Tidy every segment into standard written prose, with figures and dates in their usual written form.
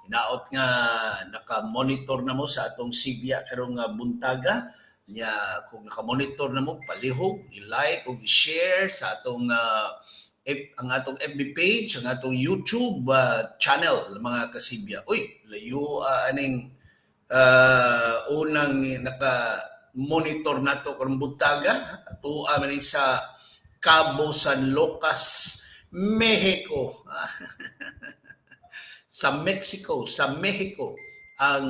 Hinaot nga naka-monitor na mo sa atong Sibya karong nga buntaga. Nya kung naka-monitor na mo, palihog, i-like ug i-share sa atong ang atong FB page, ang atong YouTube channel, mga kasibya. Uy, layo aning unang naka-monitor nato karong buntaga. Atoa man ni sa Cabo San Lucas, Mexico. Sa Mexico, sa Mexico ang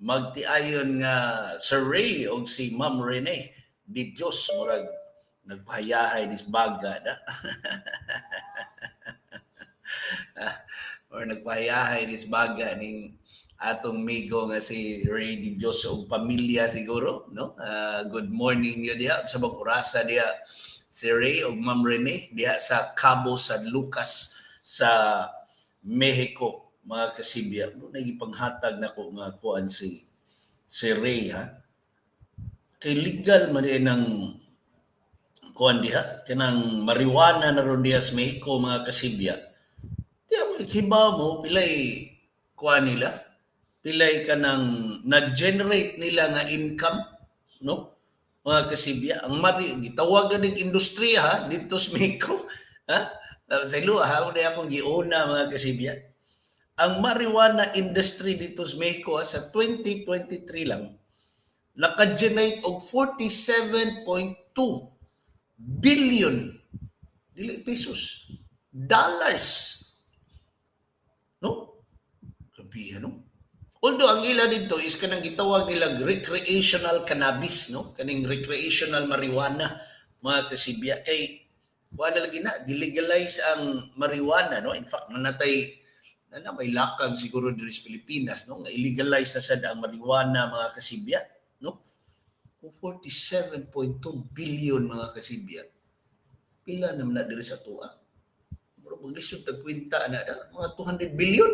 magtiayon nga Sir Ray og si Ma'am Rene di Dios, murag nagpahayahay ni baga na or nagpahayahay ni baga ning atong migo nga si Ray di Dios og pamilya siguro, no? Good morning niyo diha sa bang orasa diha, si Ray og Ma'am Rene diha sa Cabo San Lucas sa Mexico, mga kasibya. No, nagipanghatag nako nga kuan si Ray, ha, kay legal man din ang kuan diha, kanang marijuana na ron diha sa Mexico, mga kasibya. Di mo hibaw mo pilay kuan nila, pilay kanang na-generate nila nga income, no, mga kasibya? Ang mari gitawag na ning industriya, ha, dito sa Mexico, ha. Sa ilo ha, una akong giuna, mga kasibya, ang marijuana industry dito sa Mexico, ha, sa 2023 lang naka-generate og 47.2 billion, dili pesos, dollars, no? Grabe, no? Although ang ila dito is kanang gitawag nila recreational cannabis, no, kaning recreational marijuana, mga kasibya, kay wala lagi na gilegalize ang marijuana, no? In fact, nanatay na may lakag siguro diri sa Pilipinas, no, nga illegalize na sad ang marijuana, mga kasibya, no? Kung 47.2 billion, mga kasibya, pila naman na diri sa atoa? Mura maglisod tag kwenta na da, mga 200 billion,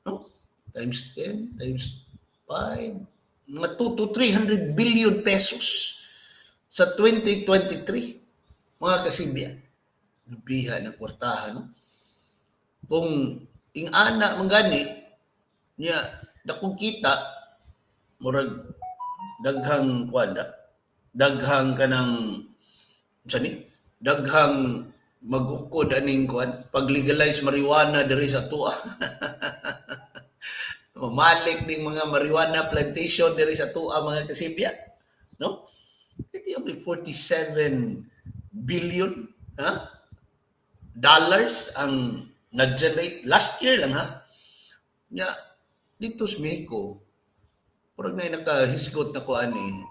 no? Times 10 times 5, mga 2 to 300 billion pesos sa 2023, mga kasibya. Grabiha ng kwartahan, no? Kung ing-ana man gani niya, dakong kita, murag daghang kuan da, daghang kanang unsa ni, daghang magukod aning kuan pag legalize marijuana diri sa atoa. Mamalik ning mga marijuana plantation diri sa atoa, mga kasibya, no? Iti may 47 billion, ha, dollars ang nag-generate last year lang, ha. Nya dito sa Mexico, murag na nakahisgot na ko ani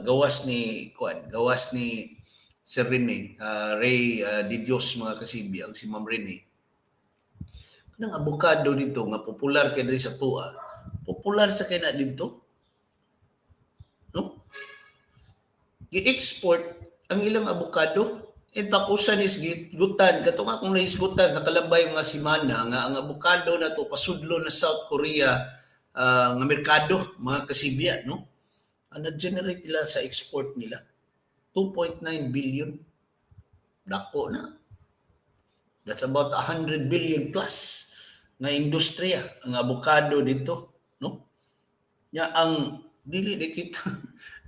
gawas ni kuan, gawas ni Sir Rene, Ray Di Dios, mga kasibya, ang si Ma'am Rene. Kanang abokado dito nga popular kay diri sa atoa, popular sa kay na dito, no? Gi-export ang ilang abokado. In fact, usa ni gutan kato nga kung nahisgutan nakalabay mga semana nga ang abokado na to pasudlo na South Korea nga merkado, mga kasibya, no? Ang na-generate nila sa export nila, 2.9 billion. Dako na. That's about 100 billion plus nga industriya ang abokado dito, no? Nya ang dili di kita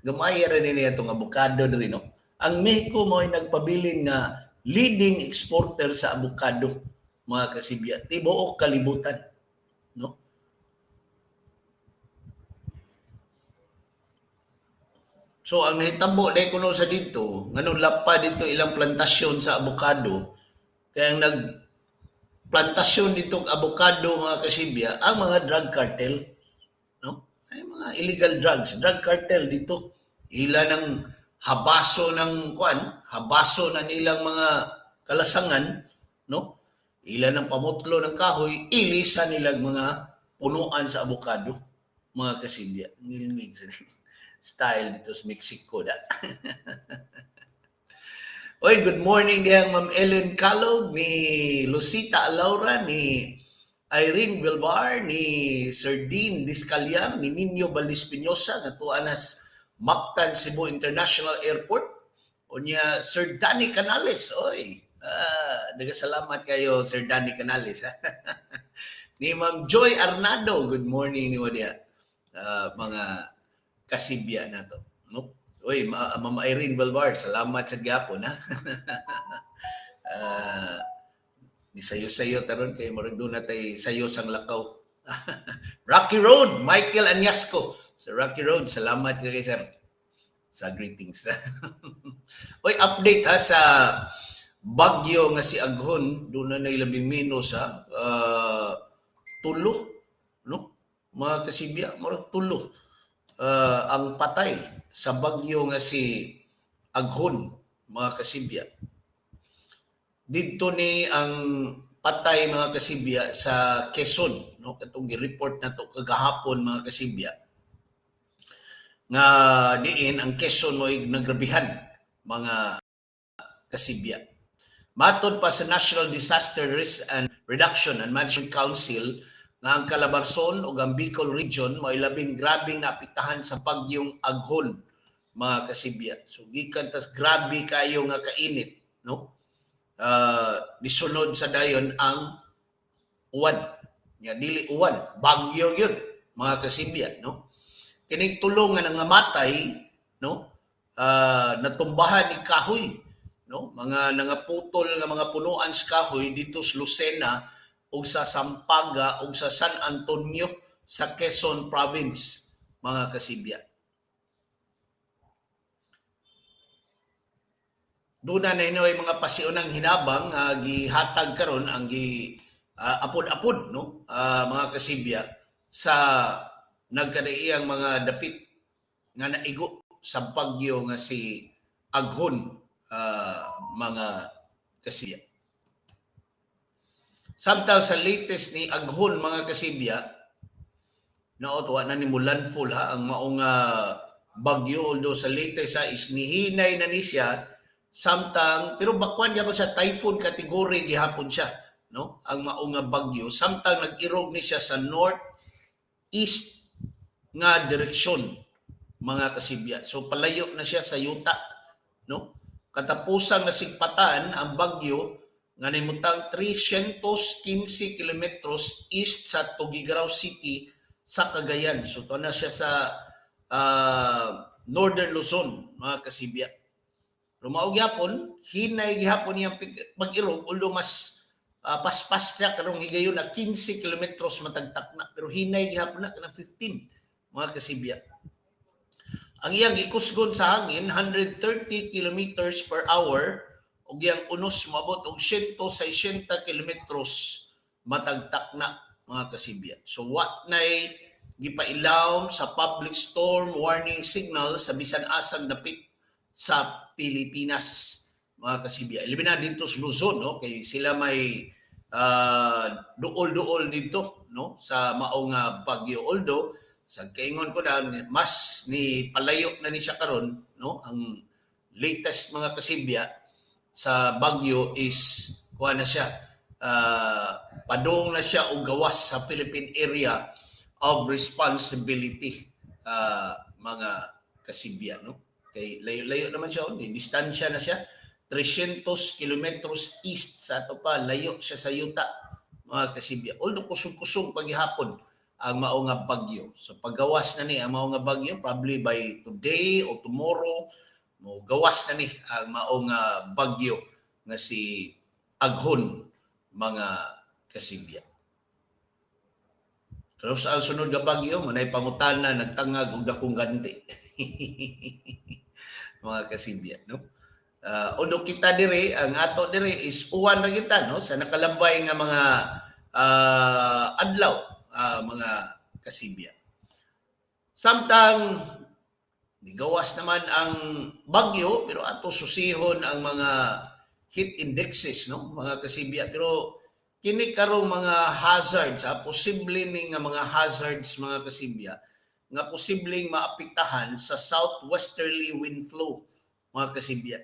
gamay ra ni atong abokado diri, no? Ang Mexico mo ay nagpabilin nga leading exporter sa abokado, mga kasibya, tibuok kalibutan, no? So ang nahitabo dahil kuno sa dito, nganong lapa dito ilang plantasyon sa abokado, kaya ang nag plantasyon dito og abokado, mga kasibya, ang mga drug cartel, no? Ay mga illegal drugs, drug cartel dito. Ila ng habaso ng kuan, habaso na nilang mga kalasangan, no? Ila ng pamutlo ng kahoy, ilisa nilang mga punuan sa abokado, mga kasibya. Ngilngig sa style dito sa Mexico da. Oy, good morning diyang Ma'am Ellen Calog, ni Lucita Laura, ni Irene Vilbar, ni Sir Dean Discalian, ni Nino Valdez Piñosa, nga tuwa nas Mactan Cebu International Airport. Unya Sir Danny Canales, oy. Salamat kayo, Sir Danny Canales, ha. Ni Ma'am Joy Arnado, good morning nimo diha. Mga kasibya nato, no? Uy, Ma'am Irene Balbar, salamat sa gyapon ha. Ni sayo-sayo taron kay murag doon na tay sayo sang lakaw. Rocky Road, Michael Anyasco. Sa Rocky Road, salamat kay sir sa greetings. Oy, update ha sa bagyo nga si Aghon, doon na labing minus ha. Tulo, no? Mga kasibya, murag tulo ang patay sa bagyo nga si Aghon, mga kasibya. Didto ni ang patay, mga kasibya, sa Quezon, no? Katong gi-report nato kagahapon, mga kasibya, nga diin ang Quezon mo'y nagrabihan, mga kasibya. Matod pa sa National Disaster Risk and Reduction and Management Council nga ang Calabarzon ug ang Bicol Region mo'y labing grabeng naapektahan sa bagyong Aghon, mga kasibya. So gikan tas grabe kayo nga kainit, no? Nisunod sa dayon ang uwan. Nya dili uwan, bagyo gyud, mga kasibya, no? Kining tulo nga nangamatay, no? Natumbahan ni kahoy, no? Mga nangaputol nga mga punuan sa kahoy dito sa Lucena ug sa Sampaga ug sa San Antonio sa Quezon Province, mga kasibya. Doon na na mga pasiunang hinabang nga gihatag karon ang gi apod-apod, no, mga kasibya, sa nagkadaiyang mga dapit nga naigo sa bagyo nga si Aghon, mga kasibya. Samtang sa latest ni Aghon, mga kasibya, naot wa na ni mo landfall ha ang maong bagyo, although sa latest ha is nihinay na ni siya samtang, pero bakwan gyapon sa typhoon category gihapon siya, no, ang maong nga bagyo, samtang nag-irog ni siya sa north east nga direksyon, mga kasibya. So palayo na siya sa yuta, no? Katapusang nasigpatan ang bagyo nga nimutang 315 kilometros east sa Tuguegarao City sa Cagayan. So to na siya sa Northern Luzon, mga kasibya. Pero mao gyapon, hinay gihapon niyang pag-irog, although mas paspas siya karong higayon na 15 kilometros matag takna, pero hinay gihapon na kanang 15, mga kasibya. Ang iyang gikusgon sa hangin 130 kilometers per hour ug iyang unos moabot og 160 kilometros matag takna, mga kasibya. So wa nay gipailawom sa public storm warning signal sa bisan asang dapit sa Pilipinas, mga kasibya. Labi na dito sa Luzon, no, kay sila may duol-duol dito, no, sa maong bagyo, although sa kaingon ko na mas ni palayo na ni siya karon, no? Ang latest, mga kasibya, sa bagyo is kuha na siya, padung na siya og gawas sa Philippine Area of Responsibility, mga kasibya, no? Kay layo-layo naman siya, oh, di distansya na siya 300 kilometros east sa ato pa, layo siya sa yuta, mga kasibya, although kusog-kusog paghihapon ang mao nga bagyo. So paggawas na ni ang mao nga bagyo, probably by today or tomorrow mo gawas na ni ang mao nga bagyo nga si Aghon, mga kasibya. Pero sa sunod nga bagyo, manay pangutana nagtangag og dakong ganti, mga kasibya, no? Although kita diri, ang ato diri is uwan ra kita, no, sa nakalabay nga mga adlaw, mga kasibya. Samtang nigawas naman ang bagyo, pero ato susihon ang mga heat indexes, no, mga kasibya. Pero kini karong mga hazards ha, posible ni nga mga hazards, mga kasibya, nga posibleng maapektahan sa southwesterly wind flow, mga kasibya.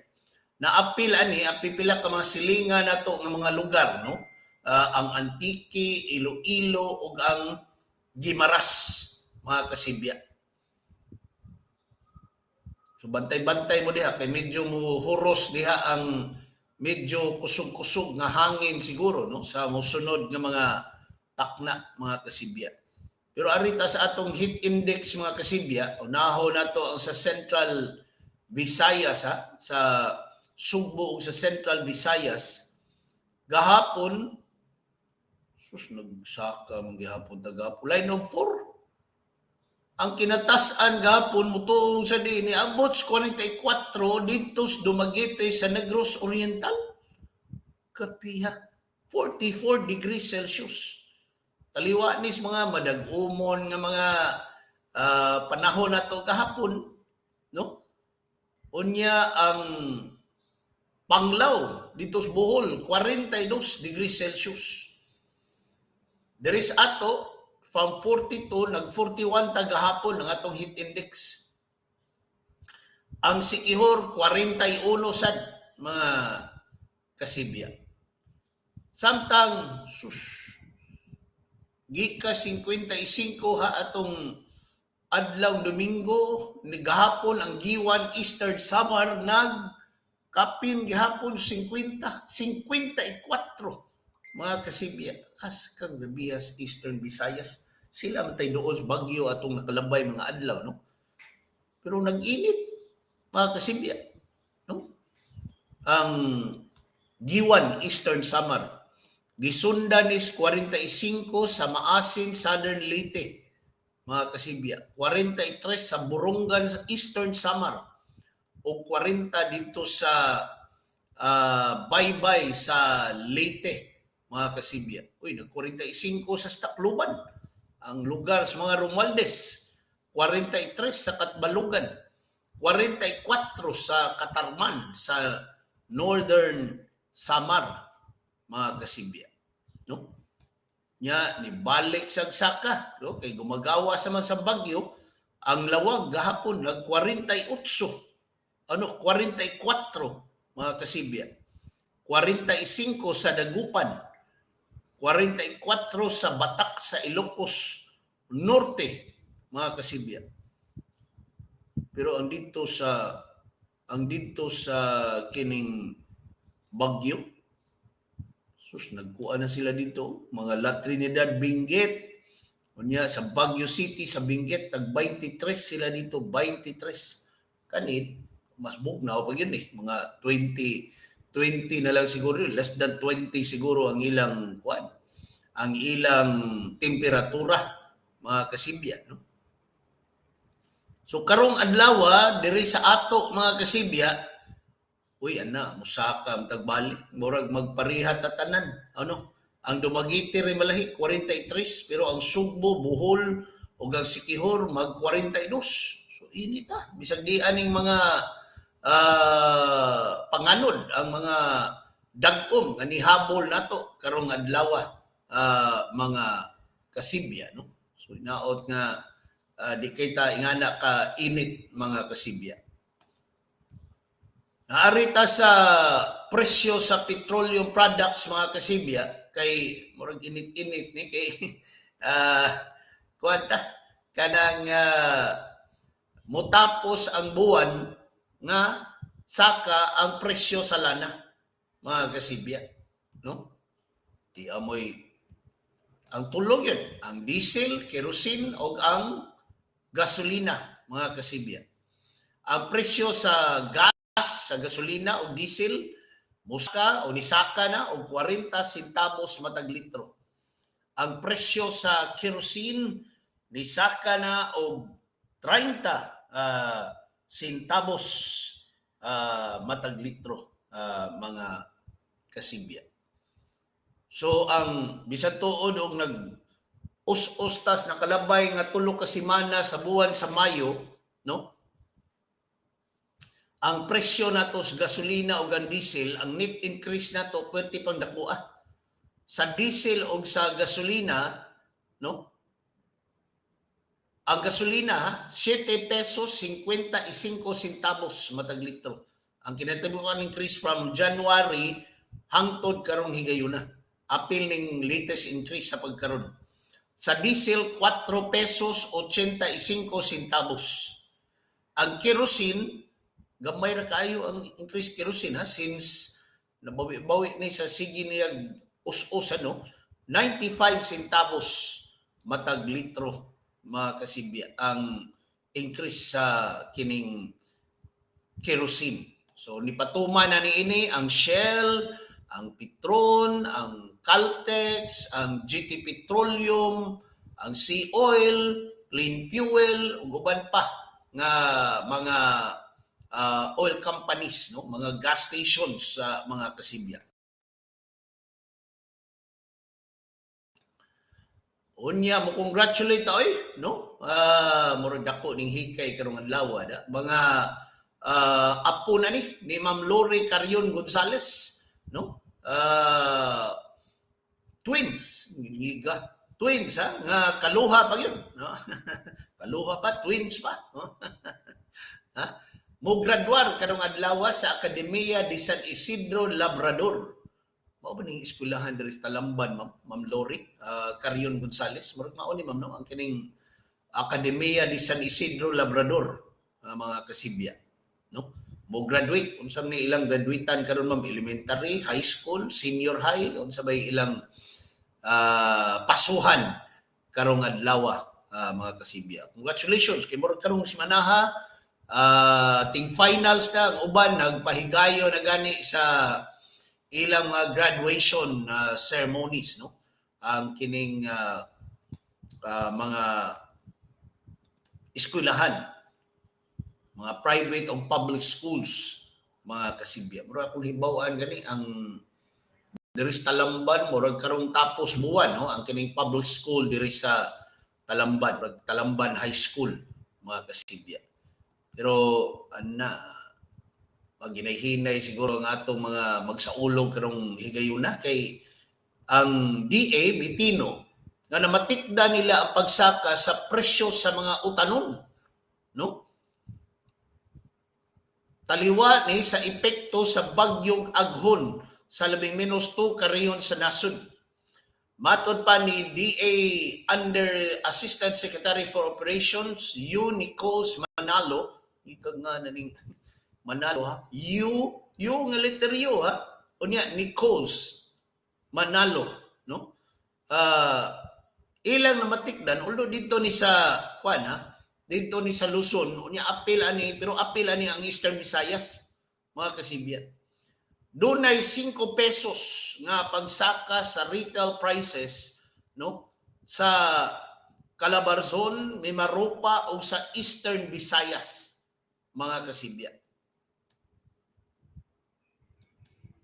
Naapil ani ang pipila ka mga silingan nato nga mga lugar, no? Ang Antique, Iloilo ug ang Guimaras, mga kasibya. So bantay-bantay mo diha kay medyo mo huros diha ang medyo kusog-kusog nga hangin siguro, no, sa mosunod nga mga Takna, mga kasibya. Pero arita sa atong heat index, mga kasibya, unaho nato ang sa Central Visayas ha, sa Sugbo ug sa Central Visayas. Gahapon, sus, nagsaka man gihapon tagapon. Line of 4. Ang kinatas-an gahapon mutuong sa di ni abot sa 44 dito sa Dumaguete sa Negros Oriental. Kapiha. 44 degrees Celsius. Taliwa nis mga madag-umon nga mga panahon nato gahapon, no? Unya ang Panglao dito sa Bohol, 42 degrees Celsius. There is ato from 42 nag 41 ta gahapon ang atong heat index. Ang Siquijor, 41 sad, mga kasibya. Samtang sus, gika 55 ha atong adlaw Domingo ni gahapon, ang Guiuan, Eastern Samar, nag kapin gihapon 50, 54, mga kasibya. Kas kang gabihas Eastern Visayas, sila man tay doon sa Bagyo atong nakalabay mga adlaw, no? Pero nag-init, mga kasibya, no? Ang Guiuan, Eastern Samar, gisundan is 45 sa Maasin, Southern Leyte, mga kasibya, 43 sa Borongan sa Eastern Samar o 40 dito sa Baybay sa Leyte, mga kasibya. Uy, nag 45 sa Tacloban, ang lugar sa mga Romualdez, 43 sa Catbalogan, 44 sa Catarman sa Northern Samar, mga kasibya. No? Nya ni balik sa saka, no? Kay gumagawa sa man sa bagyo. Ang Laoag gahapon nag 48, ano, 44, mga kasibya. 45 sa Dagupan, 44 sa Batac sa Ilocos Norte, mga kasibya. Pero ang dito sa kining Bagyo, sus, nagkuha na sila dito, mga La Trinidad, Benguet. Unya sa Baguio City sa Benguet, tag 23 sila dito, 23. Kanit mas bugnaw pag yun eh, mga 20 20 na lang siguro yun, less than 20 siguro ang ilang kuan, ang ilang temperatura, mga kasibya, no? So karong adlaw diri sa ato, mga kasibya, uy, ana, musaka ang tagbalik, murag magpareha ta tanan, ano? Ang Dumaguete rin malahi 43, pero ang Sugbo, Bohol ug ang Siquijor mag 42. So init ah, bisag di aning mga panganod ang mga dag-om nga nihabol nato karong adlaw, mga kasibya, no? So inaot nga di kita ingana ka init, mga kasibya. Naarita sa presyo sa petroleum products, mga kasibya, kay murag init-init ni kay kuan ta kanang mutapos ang buwan nga saka ang presyo sa lana, mga kasibya, no? Di amoy ang tulog yun, ang diesel, kerosene o ang gasolina, mga kasibya. Ang presyo sa gas, sa gasolina o diesel, musaka o nisaka na og 40 centavos matag litro. Ang presyo sa kerosene nisaka na og 30 centavos matag litro, mga kasibya. So ang bisan tuod og nag us-us tas nakalabay nga 3 ka semana sa buwan sa Mayo, no? Ang presyo nato sa gasolina o ang diesel, ang net increase nato pwede pang dakua. Sa diesel o sa gasolina, no? Ang gasolina, ha, 7 pesos 55 centavos matag litro. Ang kinatibukan increase from January hangtod karong higayuna. Apil ning latest increase sa pagkaron. Sa diesel, 4 pesos 85 centavos. Ang kerosene, gamay ra kayo ang increase kerosene ha, since nabawi-bawi ni sa sige niya us-us, ano. 95 centavos matag litro, mga kasibya, ang increase sa kining kerosene. So nipatuman na niini ang Shell, ang Petron, ang Caltex, ang GT Petroleum, ang Sea Oil, Clean Fuel ug uban pa nga mga oil companies, no, mga gas stations sa mga kasibya. Unya mo congratulate oy, no? Murag dako ning hikay karong adlaw da. Mga apo na ni Ma'am Lori Carion Gonzales, no? Twins, ngiga. Twins ha, nga kaluha pa yun, no? Kaluha pa, twins pa, no? Ha? Mo graduar karong adlaw sa Akademiya de San Isidro Labrador. Mao ba ning eskwelahan diri sa Talamban, Ma'am, Ma'am Lori Carion Gonzales? Murag mao ni, Ma'am, no? Ang kining Akademiya de San Isidro Labrador, mga kasibya, no? Mo graduate. Unsa ni ilang graduatean karon, Ma'am? Elementary, high school, senior high, unsa bay ilang pasuhan karong adlaw, mga kasibya? Congratulations kay murag karong simanaha ting finals na ang uban, nagpahigayo na gani sa ilang mga graduation ceremonies, no, ang kining mga eskwelahan, mga private o public schools, mga kasibya. Murag akong hibaw-an gani ang diri sa Talamban, murag karong tapos buwan, no, ang kining public school diri sa Talamban, murag Talamban High School, mga kasibya. Pero ana maginay-hinay siguro ang atong mga magsaulog karong higayuna kay ang DA mitino nga namatikda nila ang pagsaka sa presyo sa mga utanon, no, taliwa ni sa epekto sa bagyong Aghon sa labing menos 2 ka rehiyon sa nasod. Matod pa ni DA Under Assistant Secretary for Operations U Nichols Manalo, ikag nga na ning Manalo ha, U U nga letter U ha, unya Nichols Manalo, no? Ilang namatikdan, although dito ni sa kuan ha, dito ni sa Luzon, unya apil ani, pero apil ani ang Eastern Visayas, mga kasibya. Dunay 5 pesos nga pagsaka sa retail prices, no, sa Calabarzon, Mimaropa o sa Eastern Visayas, mga kasibya.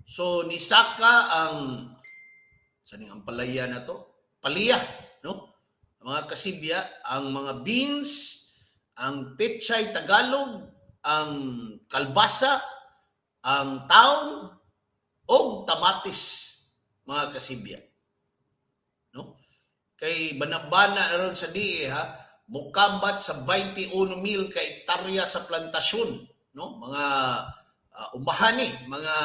So nisaka ang sa ning ampalaya na to, palya, no? Mga kasibya, ang mga beans, ang pechay Tagalog, ang kalbasa, ang taong, og tamatis, mga kasibya. No? Kay banabana na ron sa DA ha, mukabat sa 21 mil ka ektarya sa plantasyon, no? Mga umahan ni, mga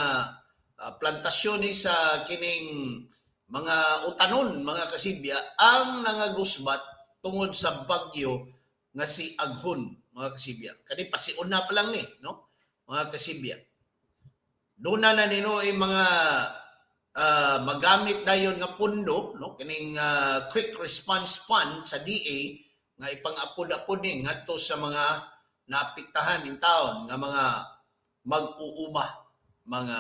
plantasyon ni sa kining mga utanon, mga kasibya, ang nangagusbat tungod sa bagyo nga si Aghon, mga kasibya. Kani pasiuna pa lang ni, no? Mga kasibya. Doon na nino ay mga magamit dayon nga pondo, no, kining Quick Response Fund sa DA nga ipang-apod-apod ni ngadto sa mga naapektahan in taon nga mga mag-uuma, mga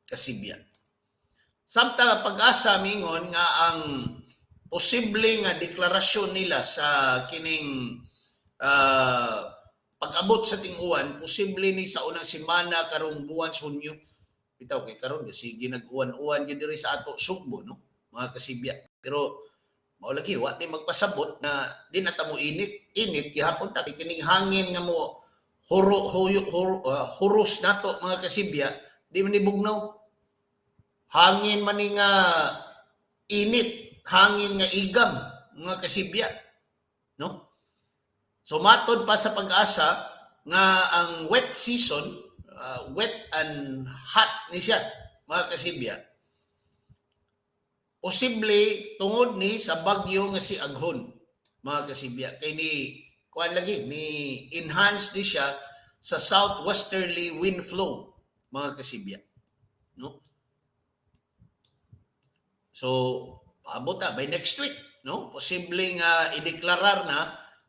kasibya. Samtang Pag-asa mingon nga ang posible nga deklarasyon nila sa kining pag-abot sa ting-uwan, posible ni sa unang semana karong buwan sa Hunyo. Bitaw kay karon kasi ginag-uwan-uwan gyud diri sa ato Sugbo, no, mga kasibya. Pero mao lagi wa ni magpasabot na di na ta mo init, init gihapon ta kay kining hangin nga mo huro huyo huro, huros nato, mga kasibya, di man ni bugnaw. Hangin man ni nga init, hangin nga igam, mga kasibya, no? So matod pa sa Pag-asa nga ang wet season, wet and hot ni siya, mga kasibya. Posible tungod ni sa bagyo nga si Aghon, mga kasibya. Kay ni kuan lagi ni enhance ni siya sa southwesterly wind flow, mga kasibya. No? So Paabot ta by next week, no? Posible nga ideklarar na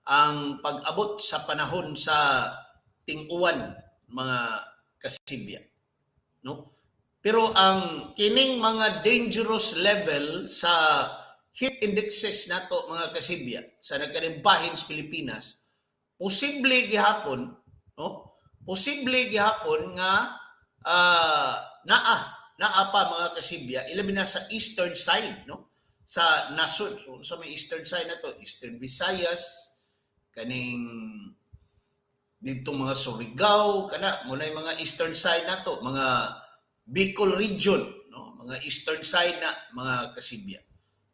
ang pag-abot sa panahon sa ting-uwan, mga kasibya, no? Pero ang kining mga dangerous level sa heat indexes nato, mga kasibya, sa nagkaning bahin sa Pilipinas, posible gihapon, no? Posible gihapon nga naa naa pa, mga kasibya, ilabi na sa eastern side, no, sa nasod. So sa may eastern side nato, Eastern Visayas, kaning dito mga Surigao, kana muna yung mga eastern side nato, mga Bicol region, no, mga eastern side na, mga kasibya.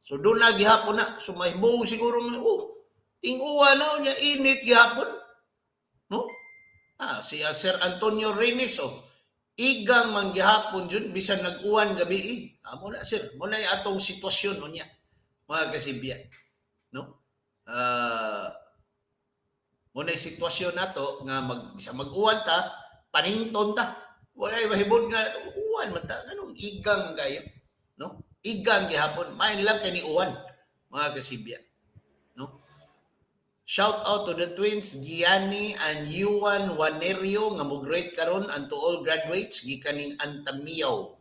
So doon na gihapon na. So mahibong siguro nga, oh, ting-uwan na niya, init gihapon, no? Si Sir Antonio Reyes, oh, igang man gihapon jud bisan nag-uwan gabi. Mo na, sir, mo na atong sitwasyon unya, mga kasibya, no? Mo na sitwasyon nato nga mag bisan mag-uwan ta, panington ta. Walay mahibot nga uwan man ta, nganong igang man kayo, no? Igang gihapon, main lang kay ni uwan, mga kasibya, no? Shout out to the twins Gianni and Yuan Wanerio nga mo grade karon and to all graduates gikan ning Antamiyaw.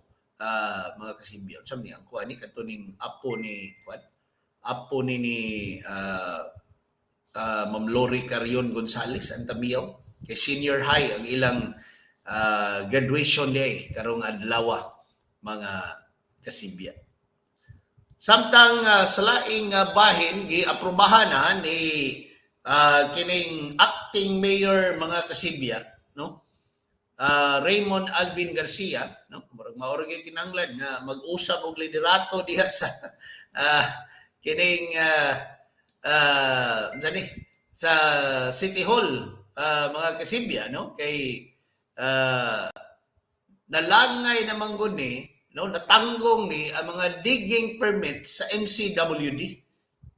Mga kasibya. Unsa man ang kuan ni kato ning apo ni kuan? Apo ni Ma'am Lori Carion Gonzales, Antamiyaw. Kay senior high ang ilang graduation day karong adlaw, mga kasibya. Samtang sa laing bahin, giaprobahan na ni kining acting mayor, mga kasibya, no? Raymond Alvin Garcia, no? Murag mao ra gyud kinahanglan nga mag-usab og liderato diha sa kining unsa ni sa City Hall, mga kasibya, no? Kay nalangay naman gud ni, no, natanggong ni ang mga digging permit sa MCWD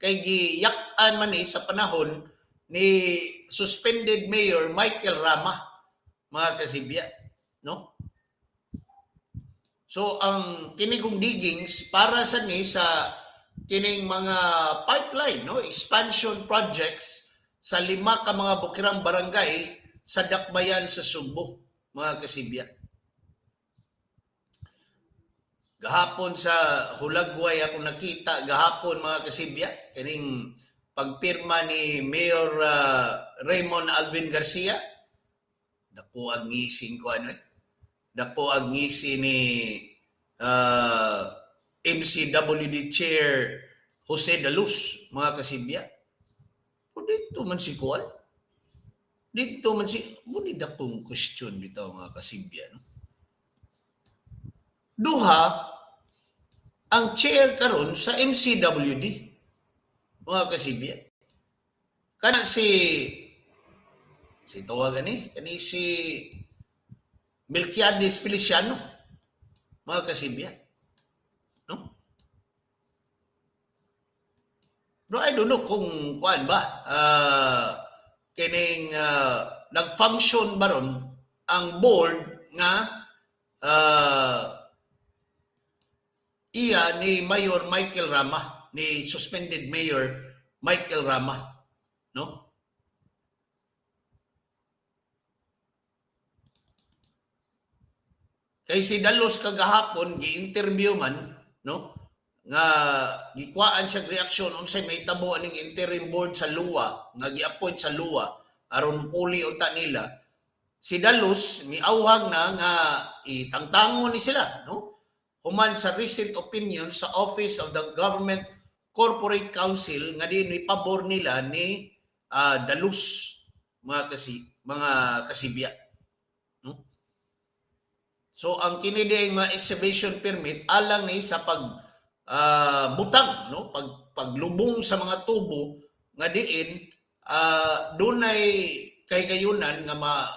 kay giyak-an man ni sa panahon ni suspended Mayor Michael Rama, mga kasibya, no? So ang kini kong diggings para sa ni sa kining mga pipeline, no, expansion projects sa lima ka mga bukirang barangay sa Dakbayan sa Sugbo, mga kasibya. Gahapon sa Hulagway ako nakita gahapon, mga kasibya, kining pagpirma ni Mayor Raymond Alvin Garcia. Dako ang ngising ko ano eh. Dako ang ngisi ni MCWD Chair Jose Daluz, mga kasibya. O dito man si Kuan. Dito man si muni dakong question bitaw, mga kasibya, no? Duha ang chair karon sa MCWD, mga kasibya. Kana si si tawagan ni kani si Melquiades Feliciano, mga kasibya. No? Pero I don't know kung kuan ba, kining nag-function ba ron ang board nga iya ni Mayor Michael Rama, ni suspended Mayor Michael Rama, no? Kay si Dalos kagahapon gi-interview man, no? Nga gikuhaan siya reaksyon unsay mahitabo aning interim board sa LUA nga gi-appoint sa LUA aron puli unta nila. Si Dalos miawhag na nga itangtangon ni sila, no? Human sa recent opinion sa Office of the Government Corporate Council nga diin pabor nila ni Daluz, mga kasibya, no? So ang kini diay mga excavation permit alang ni sa pag butang, no, paglubong sa mga tubo nga diin dunay kahigayunan nga ma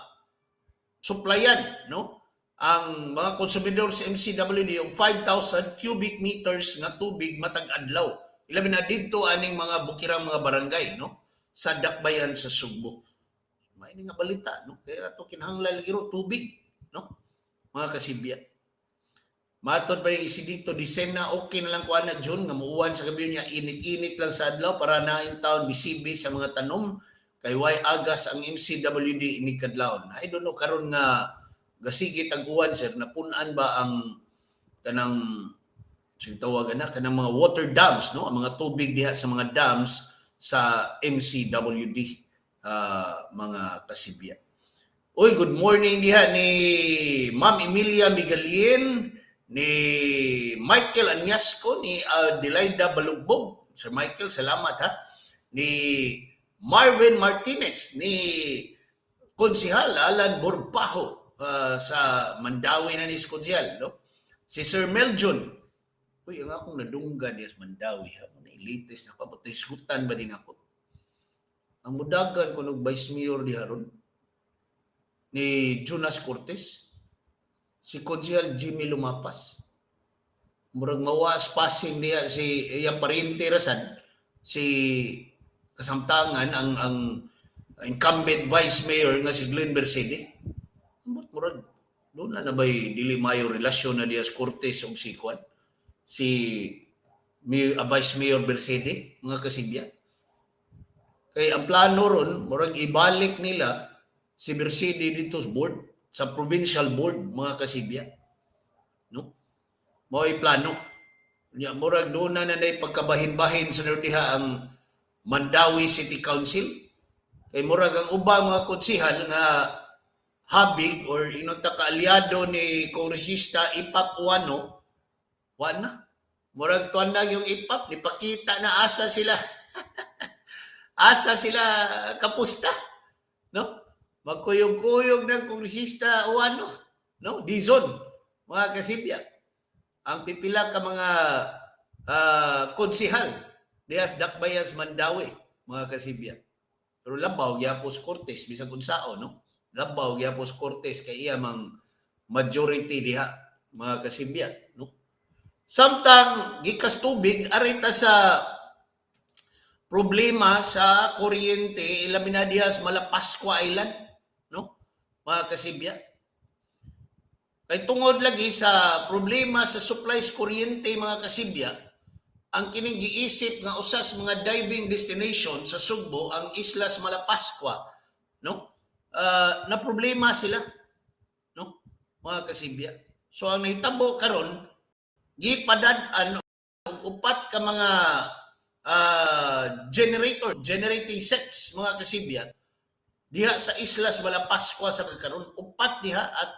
supplyan, no, ang mga konsumidor sa MCWD og 5,000 cubic meters nga tubig matag adlaw, ilabi na didto aning mga bukirang mga barangay, no, sa Dakbayan sa Sugbo. May nga balita, no? Kaya ato kinahanglan lagi ro tubig, no, mga kasibya. Matod pa yung Isidito Disena, okay na lang kuha na June, nga muuwan sa gabi niya, init-init lang sa adlaw para na in town bisibi sa mga tanom, kay way agas ang MCWD ini kadlawon. I don't know karon nga gasigit ang uwan, sir, napunan ba ang kanang sige tawag na kanang mga water dams, no, ang mga tubig diha sa mga dams sa MCWD, mga kasibya. Uy, good morning diha ni Ma'am Emilia Migalien, ni Michael Anyasco, ni Adelaida Balugbog. Sir Michael, salamat ha. Ni Marvin Martinez, ni Konsihal Alan Borbajo, sa Mandaue na ni Konsihal, no? Si Sir Meljon. Uy, ang akong nadunggan diya sa Mandaue, ha. Na latest na pa, hisgutan ba din ako? Ang mudagan ko og vice mayor diha ron ni Jonas Cortez, si Konsehal Jimmy Lumapas. Murag mawas passing diha si iyang paryente rasan, si kasamtangan ang incumbent vice mayor nga si Glenn Bercede. Ambot murag doon na na ba'y dili mayo relasyon na diha sa Cortez og si Kwan, si Vice Mayor Bercede, mga kasibya. Kay ang plano ron, murag ibalik nila si Bercede dito sa board, sa provincial board, mga kasibya. No? Mao'y plano. Nya murag doon na na pagkabahin-bahin sa diha ang Mandaue City Council. Kay murag ang ubang mga konsihal nga habig or inunta kaalyado ni Kongresista Ipap Uano, wa na. Murag tuwan na yung Ipap, nipakita na asa sila. Asa sila kapusta. No? Magkuyog-kuyog ng Kongresista Uano. No? Dizon. Mga kasibya. Ang pipila ka mga konsihal dihas Dakbayas Mandaue, mga kasibya. Pero labaw gyapon Cortez bisag unsao, no? Labaw gyapon Cortez kay iya mang majority diha, mga kasibya, no? Samtang gikas tubig arita sa problema sa kuryente ilabi na diha sa Malapascua Island, no? Mga kasibya. Kay tungod lagi sa problema sa supply sa kuryente, mga kasibya, ang kining giisip nga usas mga diving destination sa Sugbo, ang Islas Malapascua, no? Na problema sila, no? Mga kasibya. So ang nahitabo karon, gipadad-an og upat ka mga generator, generating sets, mga kasibya, diha sa Islas Malapascua sa karon, upat diha at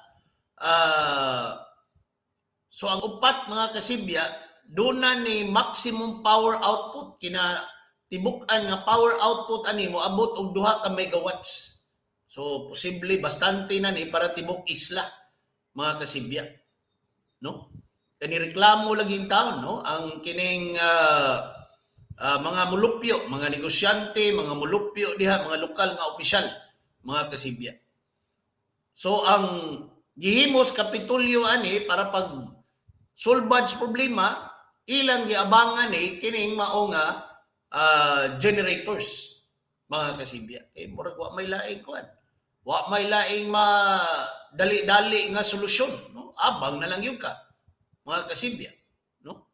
so ang upat, mga kasibya, doon na ni maximum power output, kina tibuk-an nga power output ani moabot og 2 ka megawatts. So posible bastante na ni para tibok isla, mga kasibya. No? Kani reklamo lagi in town, no? Ang kining mga mulupyo, mga negosyante, mga mulupyo diha, mga lokal nga opisyal, mga kasibya. So ang gihimos Kapitolyo ani para pag sulbad sa problema, ilang giabangan ni kining mao nga generators, mga kasibya. Kay murag wa may laing kuan. Wa may laing ma dali-dali nga solusyon, no? Abang na lang yun ka, mga kasibya, no?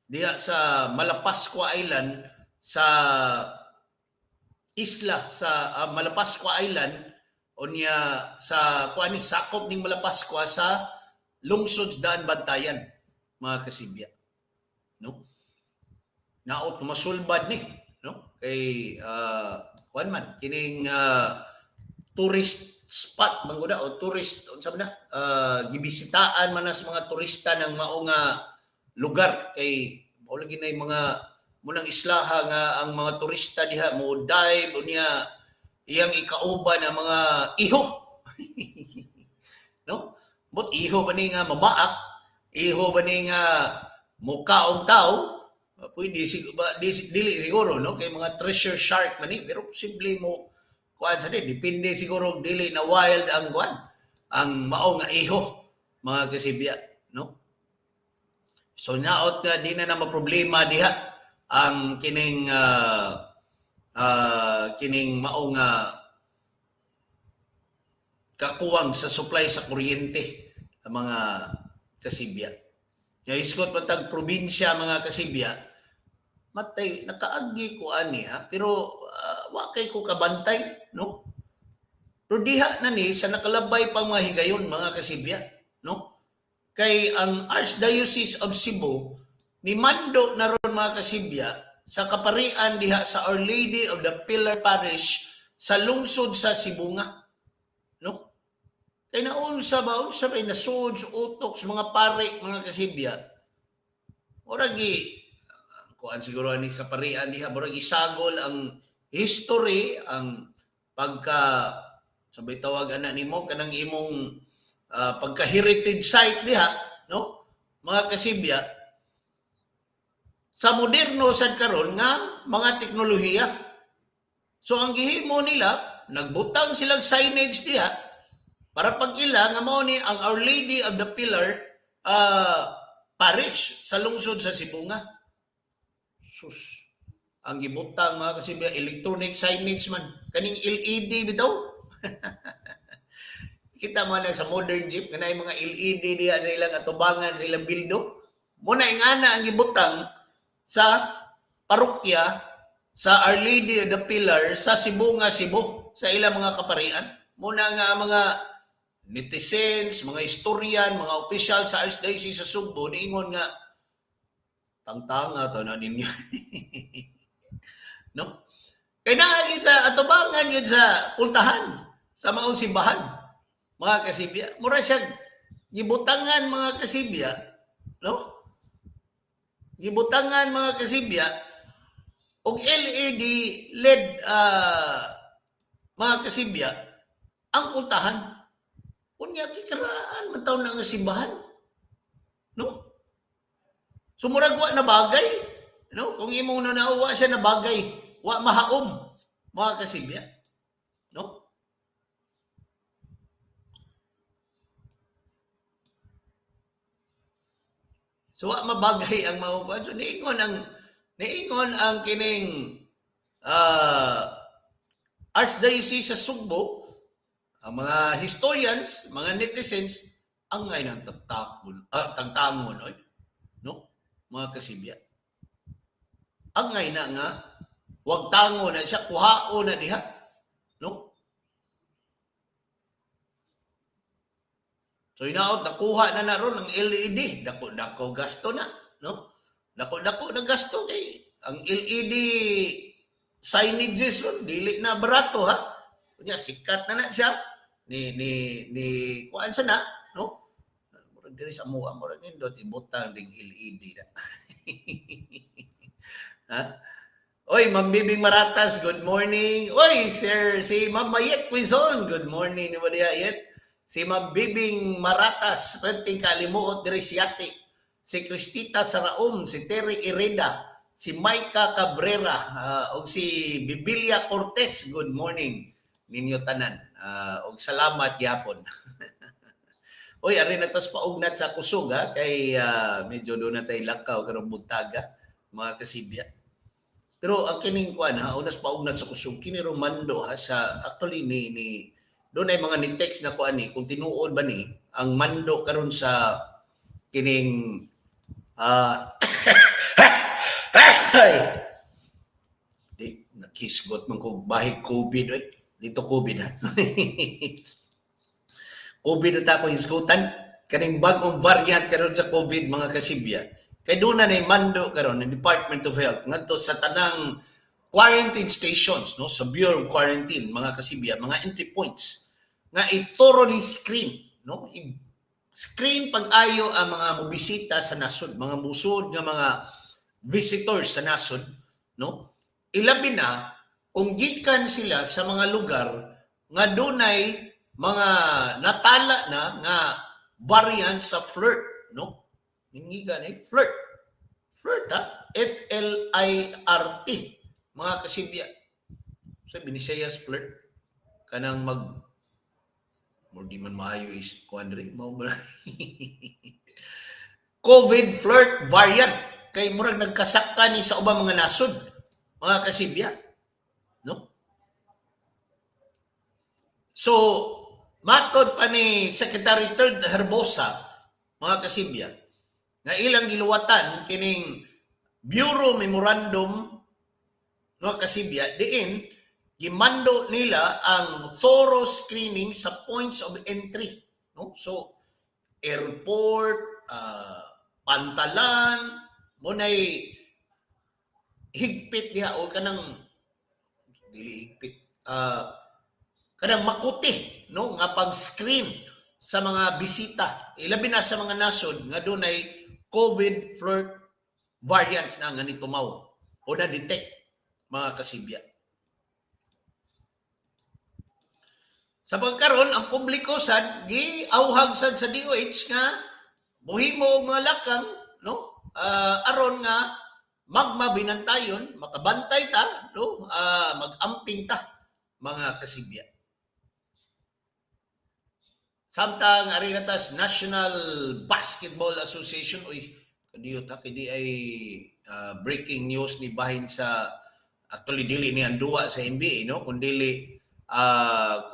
Diha sa Malapascua Island, sa isla sa Malapascua Island unya sa kuan ni sakop ning Malapascua sa lungsod sa Daan Bantayan, mga kasibya, no? Naot masulbad ni, no, kay kuan man kining tourist spot man gud o tourist unsa man na gibisitaan man na sa mga turista ng mao nga lugar kay mao lagi na mga munang islaha nga ang mga turista diha mo dive unya iyang ikauban ang mga iho, no? But iho ba ni nga mamaak, iho ba ni nga muka og tao, pwede ba, di, dili siguro, no, kay mga thresher shark man ni, pero posible mo kuan sa di, depende siguro og dili na wild ang kuan, ang mao nga iho, mga kasibya, no? So naot nga di na na maproblema diha ang kining mao nga kakuwang sa supply sa kuryente ang mga Kasibya. Nga hisgot man tag probinsya, mga kasibya, matay nakaagi ko ani ha, pero wa kay ko kabantay, no? Pero diha na ni sa nakalabay pang mga higayon, mga kasibya, no? Kay ang Archdiocese of Cebu ni mando na ron, mga kasibya, sa kaparian diha sa Our Lady of the Pillar Parish sa lungsod sa Sibonga, no? Kay naunsa ba, unsa may nasud sa utok sa mga pare, mga kasibya, murag gi kuan siguro ani sa kaparian diha, murag isagol ang history, ang pagka sabay tawag ana nimo kanang imong pagka heritage site diha, no, mga kasibya, sa moderno sad karon nga mga teknolohiya. So ang gihimo nila, nagbutang silang signage diha para pag ila nga mao ni ang Our Lady of the Pillar Parish sa lungsod sa Sibonga. Sus, ang gibutang, mga kasibya, electronic signage man kaning LED bitaw. Kita mo na sa modern jeep nga naay mga LED diha sa ilang atubangan, sa ilang bildo. Mo na ingana ang gibutang sa parokya sa Our Lady of the Pillar sa Sibonga, Cebu, sa ilang mga kaparian. Muna nga ang mga netizens, mga historian, mga official sa Archdiocese sa Sugbo niingon nga tangtanga to na ninyo. No? Kay naa gyud sa atubangan yun sa pultahan sa maong simbahan. Mga kasibya, mura siya gibutangan, mga kasibya, no? Gibutangan, mga kasibya, og LED LED mga kasibya, ang pultahan. Unya kikaraan man taon na nga simbahan. No? So murag wa na bagay, no? Kung imong nanawa siya na bagay, wa mahaom, mga kasibya. No? So wa mabagay ang mga. So niingon ang kining Archdiocese sa Sugbo, ang mga historians, mga netizens, angay ng tagtakon, tangtangon, oy. No? Mga kasibya. Angay na nga, wag tango na siya, kuhao na diha. No? So hinaot, nakuha na na ron ang LED. Dako-dako gasto na. No? Dako-dako na gasto kay ang LED signages ron, dili na barato ha. Kunya sikat na na siya ni kuan sa na, no? Murag diri sa amoa, murag nindot ibutang ding LED na. Ha? Oy, Ma'am Bibing Maratas, good morning. Oy, sir, si Ma'am Mayet Quizon, good morning ni diha yet. Si Ma'am Bibing Maratas, perting kalimuot diri siyati. Si Cristita Saraom, si Terry Ireda, si Maika Cabrera, ug si Bibilia Cortez, good morning ninyo tanan. Ug salamat yapon. Oy, ari na tas paugnat sa kusog ha, kay medyo doon na tayo lakaw karong buntaga, mga kasibya. Pero ang kining kuan ha, unas paugnat sa kusog kini Romando ha, sa actually ni doon ay mga ni text na kuan ni kung tinuod ba ni ang mando karon sa kining ay, di nakisgot man ko bahig COVID oy. Dito COVID ha. COVID na ta ko hisgutan kaning bag-ong variant karon sa COVID, mga kasibya. Kay doon na mando karon ng Department of Health ngadto sa tanang quarantine stations, no, sa Bureau of Quarantine, mga kasibya, mga entry points nga i-thoroughly screen, no, i-screen pag-ayo ang mga mobisita sa nasod, mga musod nga mga visitors sa nasod, no, ilabi na kung gikan sila sa mga lugar nga dunay mga natala na nga variant sa flirt, no? Ningigan eh, flirt. Flirt ha? FLIRT. Mga kasibya. Sa Binisayas flirt. Kanang mag more di man maayo is kuan diri mao ba, COVID flirt variant kay murag nagkasaka ni sa ubang mga nasod, mga kasibya, no? So matod pa ni Secretary Third Herbosa mga kasibya, nga ilang giluwatan kining Bureau Memorandum, mga kasibya, diin gimando nila ang thorough screening sa points of entry, no? So airport, pantalan, mo nay higpit diha o kanang dili higpit, kanang makuti, no, nga pag-screen sa mga bisita, ilabi na sa mga nasod nga dunay COVID flirt variants na nga nitumaw o na-detect, mga kasibya. Sa pagkaron, ang publiko sad giauhag sad sa DOH nga muhimo og mga lakang, no, aron nga magmabinantayon, makabantay ta, no, mag-amping ta, mga kasibya. Samtang ari na tas National Basketball Association, uy, kadiyo ta kini ay breaking news ni bahin sa, actually dili ni ang duwa sa NBA, no, kun dili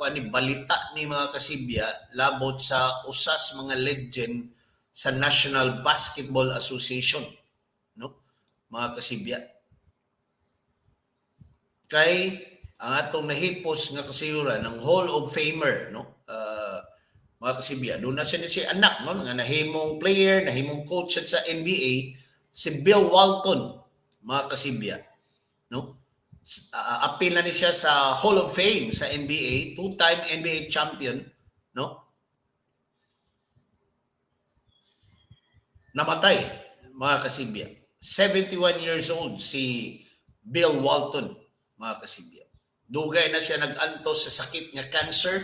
kuan ni balita ni, mga kasibya, labot sa usas mga legend sa National Basketball Association, no, mga kasibya, kay ang atong nahipos nga kasayuran ng Hall of Famer, no, mga kasibya, doon na siya ni si anak, no, nga nahimong player, nahimong coach sa NBA, si Bill Walton, mga kasibya, no. Apil na ni siya sa Hall of Fame sa NBA, two-time NBA champion, no. Namatay, mga kasibya. 71 years old si Bill Walton, mga kasibya. Dugay na siya nag-antos sa sakit nga cancer,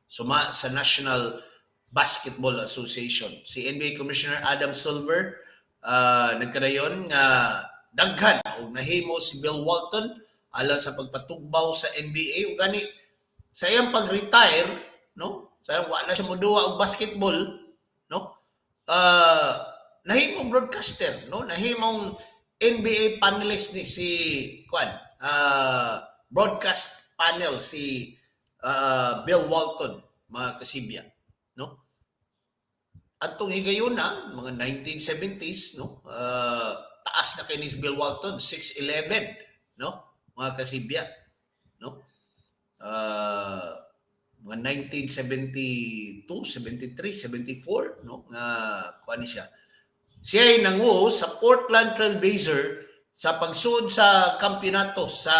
suma sa National Basketball Association. Si NBA Commissioner Adam Silver nagkadayon nga daghan og nahimo si Bill Walton alang sa pagpatugbaw sa NBA, ug gani sa iyang pag-retire, no, sa wa na siya moduwa og basketball, no, nahimong broadcaster, no, nahimong NBA panelist ni si kwan, broadcast panel si Bill Walton, mga kasibya, no. Atong higayuna mga 1970s, no, taas na kay ni Bill Walton, 6'11, no, mga kasibya, no. Mga 1972, 73, 74, no, nga kuan ni siya. Siya ay nangu sa Portland Trail Blazer sa pagsuod sa kampeonato sa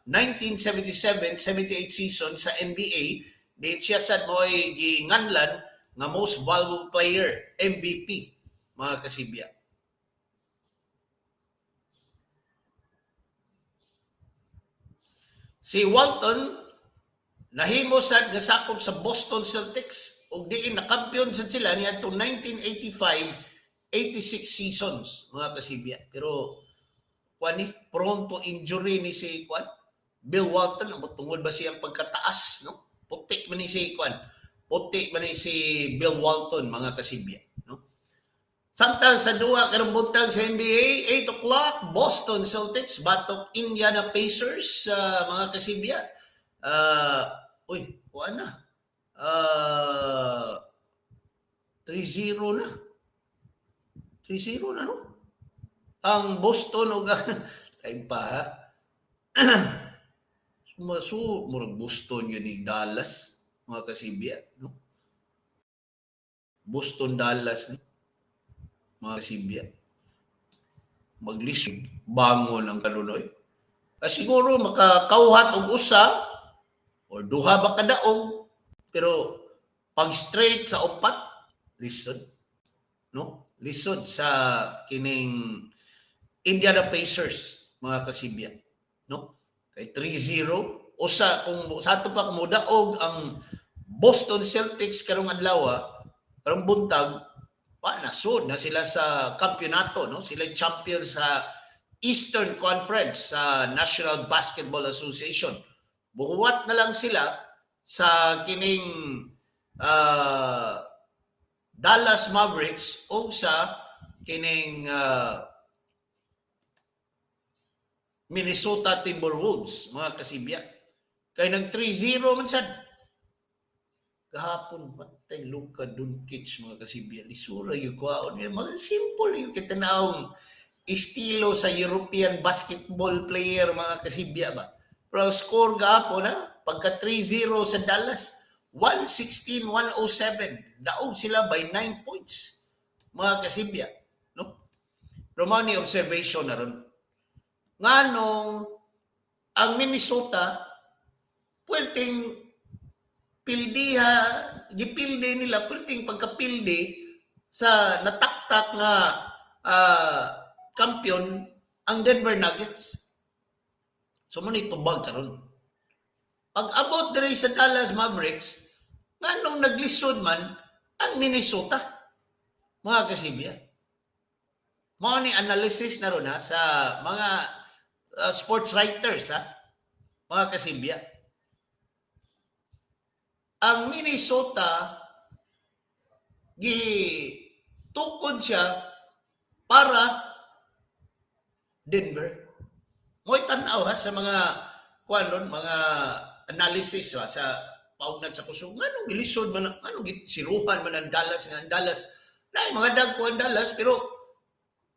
1977-78 season sa NBA. Diin siya sad mo'y ginganlan nga most valuable player, MVP, mga kasibya. Si Walton nahimo sad nga sakop sa Boston Celtics ug diin nakampiyon sad sila niadtong 1985-86 seasons, mga kasibya. Pero kuan ni, prone to injury ni si kuan Bill Walton, ambot tungod ba siyang pagkataas, no? Puti man ni si kuan. Puti man ni si Bill Walton, mga kasibya, no? Samtang sa duwa karong buntag sa NBA, 8 o'clock, Boston Celtics batok Indiana Pacers, mga kasibya. Uy, kuan na. 3-0 na. 3-0 na, no? Ang Boston og time pa ha. Masu murag Boston yun ni Dallas, mga kasibya, no? Boston Dallas ni, mga kasibya. Maglisod bangon ang kanunoy. Siguro makakauhat og usa or duha ba kadaog, pero pag straight sa upat, lisod, no, lisod sa kining Indiana Pacers, mga kasibya, no, kay 3-0 usa. Kung sa ato pa mudaog ang Boston Celtics karong adlaw, karong buntag pa, nasud na sila sa kampeonato, no, sila champion sa Eastern Conference sa National Basketball Association. Buhuwat na lang sila sa kining Dallas Mavericks o sa kining Minnesota Timberwolves, mga kasibya. Kay nag 3-0 man sad. Gahapon, matay Luka Doncic, mga kasibya. Lisura yung kuhaon. Mga simple yung kitanawong estilo sa European basketball player, mga kasibya ba. Pero ang score gahapon ha, pagka 3-0 sa Dallas, 116-107. Daog sila by 9 points, mga kasibya. No? Pero mao ni observation na ron. Nganong ang Minnesota, pwedeng pildiha, gipilde nila, pwedeng pagkapilde sa nataktak nga kampiyon ang Denver Nuggets. So mao ni tubag karon. Pag abot diri sa Dallas Mavericks, nganong naglisod man ang Minnesota, mga kasibya? Mao ni analysis na ron ha, sa mga sports writers ha, mga kasibya. Ang Minnesota, gitukod siya para Denver. Mo'y tan-aw ha sa mga kuan ron, mga analysis ha, sa paugnat sa kusog. Nganong gilisod man, nganong gisiruhan man ang Dallas, nga ang Dallas, na mga dagko ang Dallas, pero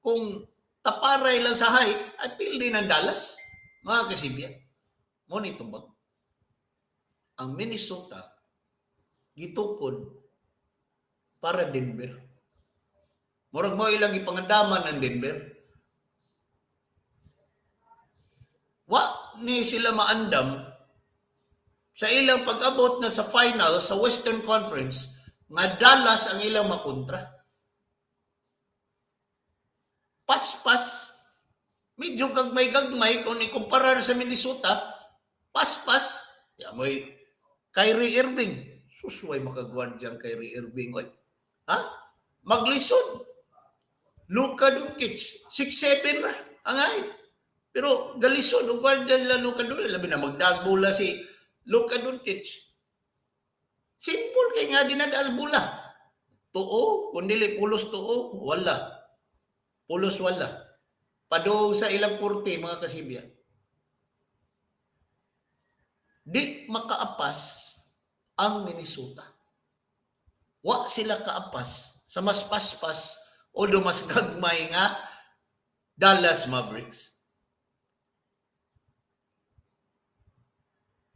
kung taparay lang sa height, ay pildi ng Dallas, mga kasibya. Mao ni tubag. Ang Minnesota, gitukod para Denver. Murag mo ilang ipangandaman ng Denver. Wa ni sila maandam sa ilang pag-abot na sa final sa Western Conference nga Dallas ang ilang makontra. Paspas, medyo gagmay-gagmay kung ikumpara sa Minnesota, paspas, ya mo'y Kyrie Irving. Susway makagwardyang Kyrie Irving. Oy. Ha? Maglisod. Luka Doncic, 6'7 ra ang height. Pero galisod og gwardya nila Luka Doncic, labi na magdagbula si Luka Doncic. Simple kay nga dinadal bula. Tuo, kung dili pulos tuo, wala. Pulos wala. Padung sa ilang korte, mga kasibya. Di makaapas ang Minnesota. Wa sila kaapas sa mas paspas o mas gagmay nga Dallas Mavericks.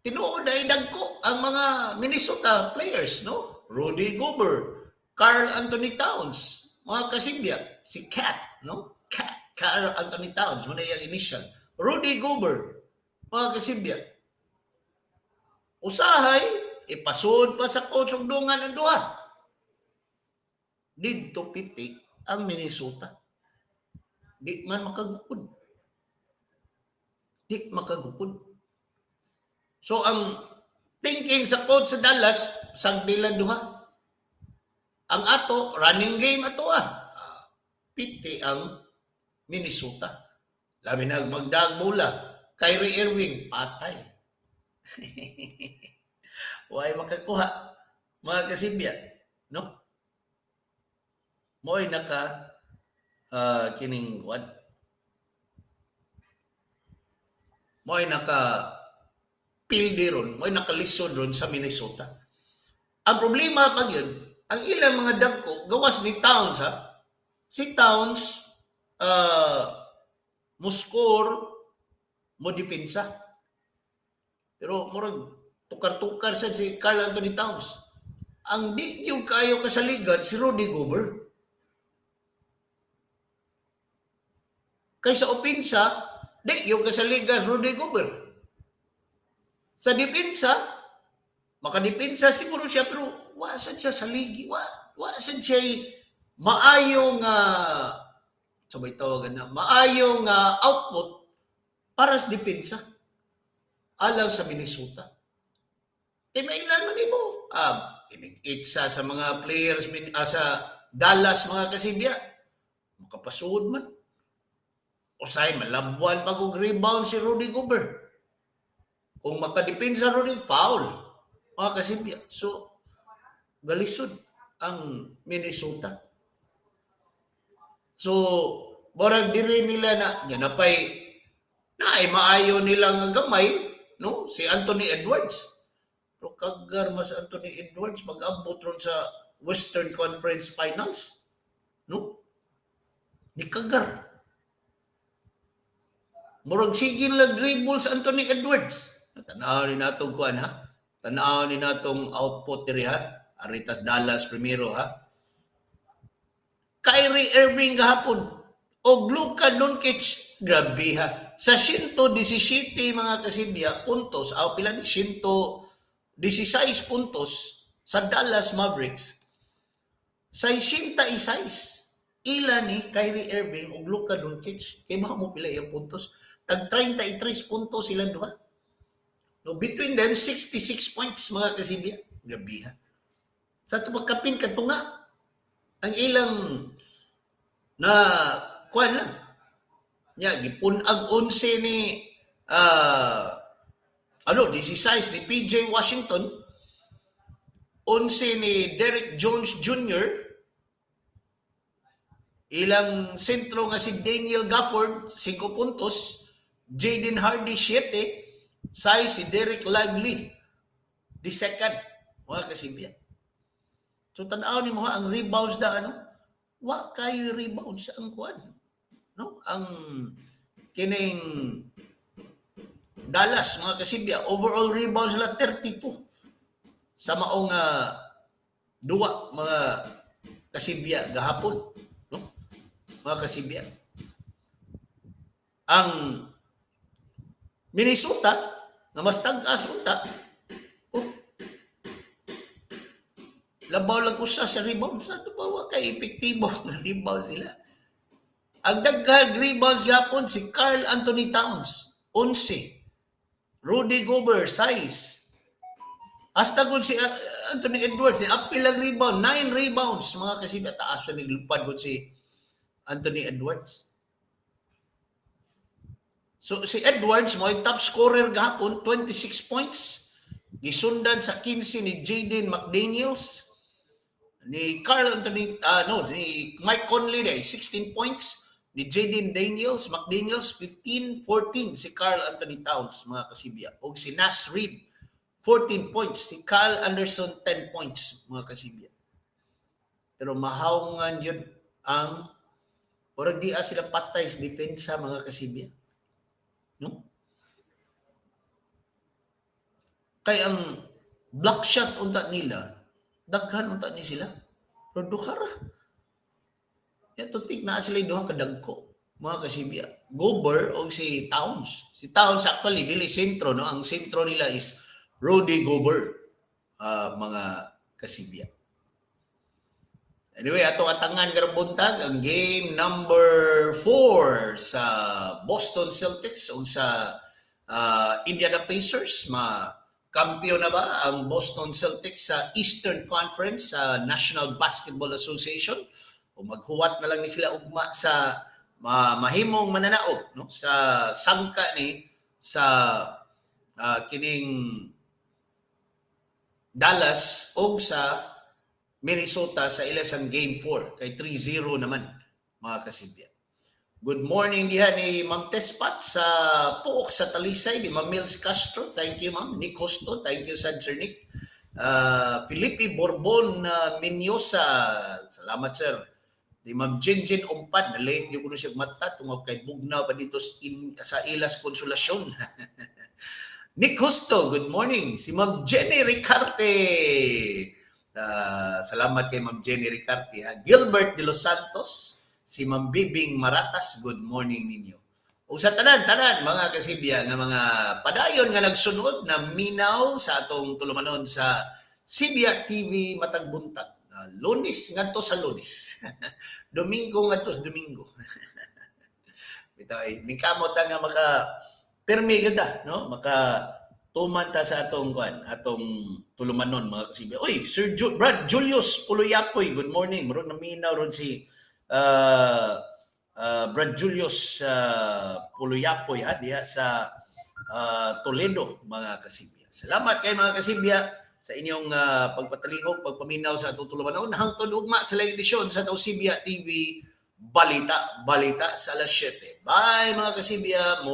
Tinuod ay dagko ang mga Minnesota players, no? Rudy Gobert, Karl Anthony Towns, mga kasibya, si Cat, no? Cat, Karl Anthony Towns, muna yung initial. Rudy Gobert, mga kasibya. Usahay, ipasod pa sa coach og dungan ang duha. Didto piti ang Minnesota. Di man makagukod. Di makagukod. So ang thinking sa coach sa Dallas, sagdilan duha. Ang ato, running game ato ah. Piti ang Minnesota. Labi na magdaag bola. Kyrie Irving, patay. Way makakuha, mga kasibya, no? Mo'y naka kining what? Mo'y naka pildi ron, mo'y nakalisod ron sa Minnesota. Ang problema pag yun, ang ilang mga dagko, gawas ni Towns ha, si Towns, mo score, mo depensa. Pero murag tukar-tukar sa si Karl Anthony Towns. Ang di yung kayo kasaligan si Rudy Gobert. Kaysa opensa, di yung kasaligan si Rudy Gobert. Sa depensa, makadepensa siguro siya pero wa sad siya sa ligi, wa sad siya maayo nga sabay tawagan na maayo nga output para sa depensa alang sa Minnesota. Kay mailan man nimo. Inig-itsa sa mga players sa Dallas, mga kasibya. Makapasuod man. Usay malabwan pag og rebound si Rudy Gobert. Kung makadepensa Rudy, foul, mga kasibya. So, galisod ang Minnesota. So, murag diri nila na ganapay na ay maayo nila nga gamay, no? Si Anthony Edwards. Pero kagar mas Anthony Edwards mag-abot ron sa Western Conference Finals. No? Ni kagar. Murag sige lang dribble sa Anthony Edwards. Tanaw ni natong kuan ha. Tanaw ni natong output diri ha. Aritas Dallas primero ha. Kyrie Irving gahapon og Luka Doncic, grabe ha. Sa 117, mga kasibya, puntos, aw pila ni 116 puntos sa Dallas Mavericks. 66 ila ni Kyrie Irving ug Luka Doncic. Kay ba mo pila iyang puntos? Tag 33 puntos silang duha. No, between them 66 points, mga kasibya. Grabe ha. Sa tumagkapin kadto nga ang ilang na kuan lang. Nya gipun-ag 11 ni ano 16 ni PJ Washington, 11 ni Derrick Jones Jr., ilang sentro nga si Daniel Gafford 5 puntos, Jaden Hardy 7, 6 si Derek Lively the second, mga kasibya. So tan-aw ni mo ha, ang rebounds na ano, wa kayo rebounds ang kuan. No? Ang kining Dallas, mga kasibya, overall rebounds sila 32 sa maong duwa, mga kasibya, gahapon, no? Mga kasibya. Ang Minnesota nga mas tag-as unta, oh, labaw lang usa sa rebound. Sa ato ba, wa kay epektibo na rebound sila. Ang daghang rebounds gapon si Karl Anthony Towns, 11. Rudy Gobert, 6. Hasta kung si Anthony Edwards, si apil ang rebound, 9 rebounds. Mga kasibya, taas sa naglupad ko si Anthony Edwards. So si Edwards mo ay top scorer gahapon, 26 points. Gisundan sa 15 ni Jaden McDaniels, ni Karl Anthony, no, ni Mike Conley day 16 points, ni Jaden Daniels, McDaniels 15, 14 si Karl Anthony Towns, mga kasibya. Og si Naz Reid 14 points, si Kyle Anderson 10 points, mga kasibya. Pero mahawngan yun ang Murag di sila patay sa depensa, mga kasibya. No? Kay ang block shot unta nila, daghan unta ni sila. Pero duha ra. Ya to think na sila duha ka dagko, mga kasibya. Gobert o si Towns. Si Towns actually dili sentro, no. Ang sentro nila is Rudy Gobert, mga kasibya. Anyway, atong atangan karong buntag ang game number 4 sa Boston Celtics ug sa Indiana Pacers. Ma kampiyon na ba ang Boston Celtics sa Eastern Conference sa National Basketball Association o maghuwat na lang ni sila ugma sa mahimong mananaog, no, sa sangka ni sa kining Dallas o sa Minnesota sa ilasang game 4 kay 3-0 naman, mga kasibya? Good morning diha ni Ma'am Tespat sa Puok sa Talisay, ni Ma'am Mills Castro. Thank you, Ma'am. Nick Hosto, thank you sad, Sir Nick. Felipe Borbon Menyosa, salamat, sir. Ni Ma'am Jinjin Umpad, na late yung kuno siya mata tungod kay bugnaw pa dito sa Ilas Konsolasyon. Nick Justo, good morning. Si Ma'am Jenny Ricarte. Salamat kay Ma'am Jenny Ricarte. Ha. Gilbert de los Santos, si Ma'am Bibing Maratas, good morning ninyo. O sa tanan, tanan, mga kasibya, nga mga padayon nga nagsunod na minaw sa atong tulumanon sa Sibya TV matag buntag. Lunes ngadto sa Lunes. Domingo ngadto sa Domingo. Bitaw ay mikamot ta nga maka pirmi gyud ta, no? Maka tuman ta sa atong kuan, atong tulumanon, mga kasibya. Uy, Sir Brad Julius Puloyapoy, good morning. Murag naminaw ron si Brad Julius Puloyapoy ha diha sa Toledo, mga kasibya. Salamat kay mga kasibya sa inyong pagpatalihok, pagpaminaw sa atong tulumanon. Hangtod ugma sa laing edisyon sa Tausibya TV Balita, Balita sa alas 7. Bye, mga kasibya. More